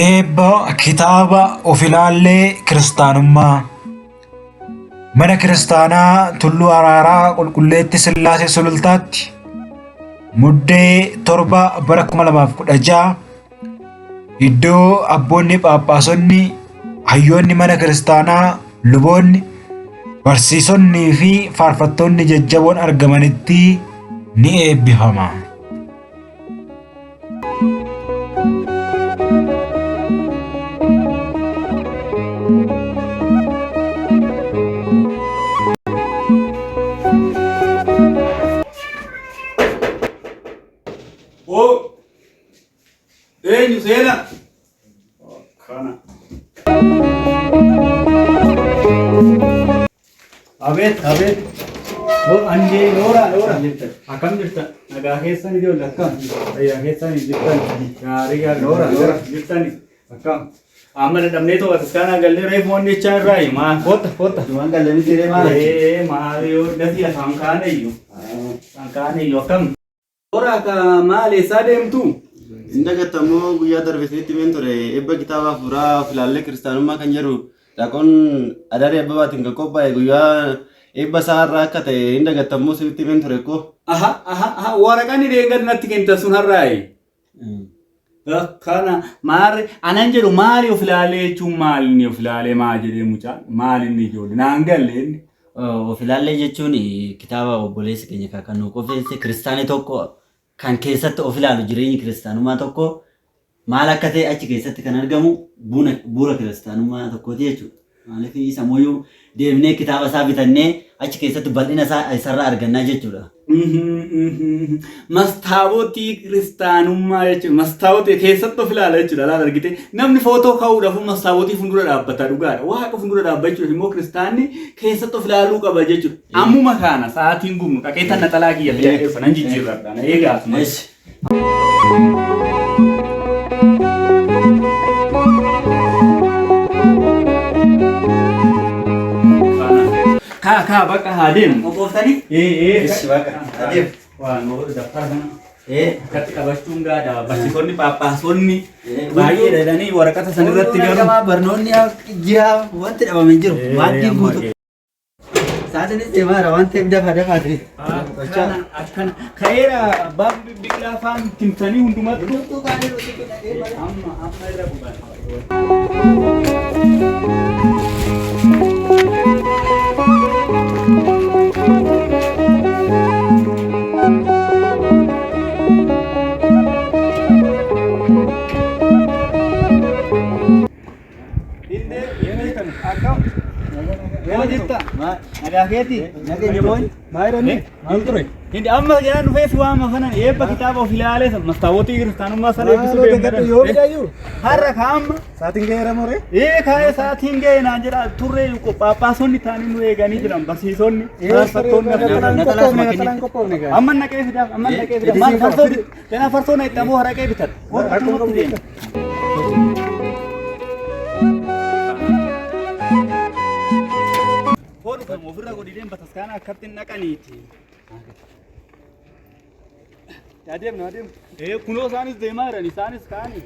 Eebba kitaaba of ilaallee kiristaanummaa. Mana Kiristaanaa Tulluu Araaraa Qulqulleetti Sillaasee Sulultaatti Muddee 7 bara 2016 iddoo abboonni Phaaphaasonni, hayyoonni mana kiristaanaa, luboonni, barsiisonnii fi faarfattoonni jajjaboon argamanitti ni eebbifama. Oo! Eenyu seena? Kana. Abeet abeet. Oo andee noora noora. Akkam jirta? Nagaa keessan ijoollee akkam? Fayyaa keessan jirtan? Gaarii gaarii noora noora jirtani? Akkam? Amma dadhabnee too bataskaanaa gallee reefu wanni jechaa irraa maa kootta kootta. Waan galle miti ree maal? Ee maal yoo dasii afaan kaane iyyuu. Afaan kaane iyyuu akkam? Noora ka maal eessaa deemtu? Hin dagattamoo guyyaa darbe isinitti himeen ture eebba kitaaba hafuuraa of ilaallee kiristaanummaa kan jedhu Daaqon Adaree Abbabaatiin kan qophaa'e guyyaa eebba isaa har'a akka ta'e hin dagattamoo isinitti himeen ture koo. Aha aha aha waraqaan deengad natti kennitan sun har'aayi. Kana maarri anan jedhu maali of ilaalee jechuun maali inni of ilaalee maa jedhee mucaan maali inni ijoollee naan galle inni. Of ilaallee jechuun kitaaba obboleessi keenya kan nu qopheesse kiristaanni tokko kan keessatti of ilaalu jireenyi kiristaanummaa tokko maal akka ta'e achi keessatti kan argamu bu'uura kiristaanummaa tokkooti jechuudha. Maaliif isa mooyyuu deemnee kitaaba isaa bitannee achi keessatti bal'ina isaa isarraa argannaa jechuudha. Mastaawotii kiristaanummaa jechuudha. Mastaawotii keessatti of ilaala jechuudha. Laala argite namni footoo ka'uudhaaf mastaawotii fuuldura dhaabbata dhugaadha. Waaqa fuuldura dhaabbachuuf immoo kiristaanni keessatti of ilaaluu qaba jechuudha. Ammuma kaana sa'aatiin gubnu dhaqee tan naxalaa kiyya fidadhee dhufa nan jijjiirradha. Na eegaa asuma. Eshi. Kaa kaa bakka haa deemu. Qophooftanii? Ee ee. Eshi bakka haa deemu. Waan daftara kana. Ee. Akkatti qabachuun gaada. Barsiisonni paappaasonni Ee, baay'ee jedhanii waraqata san irratti garuu. Argamaa barnoonni jira wanti dhabame hin jiru. Maaddii guutuu. Sa'aatiinis deemaara waan ta'eef dafaa dafaa ta'e. Akkana akkana ka'eera abbaan biqilaa faan timsanii hundumattuu. Amma amma irra buban. Nagaa keeti? Maal ture? Hindi amma jedhan dhufees waama kanan eebba kitaaba of ilaalee san mastaawotii kiristaanummaa sana eebbisuu deemna. Har'a kaa'amma. Saatiin ga'eera moree? Ee kaa'ee sa'aatiin ga'e naan jedha turree phaaphaasonni taanii nu eeganii jiran barsiisonni faarfattoonni amma naqee fidaaf amma naqee fidaaf maal farsoo ganaa farsoo na itti ammoo haraqee bitadha. Akkumatti deema. Foon dhufamu ofirra godhi deem bataskaana akkatti hin dhaqaniiti. Adeemna adeemna. Ee kunoo isaanis deemaa jiran isaanis ka'anii.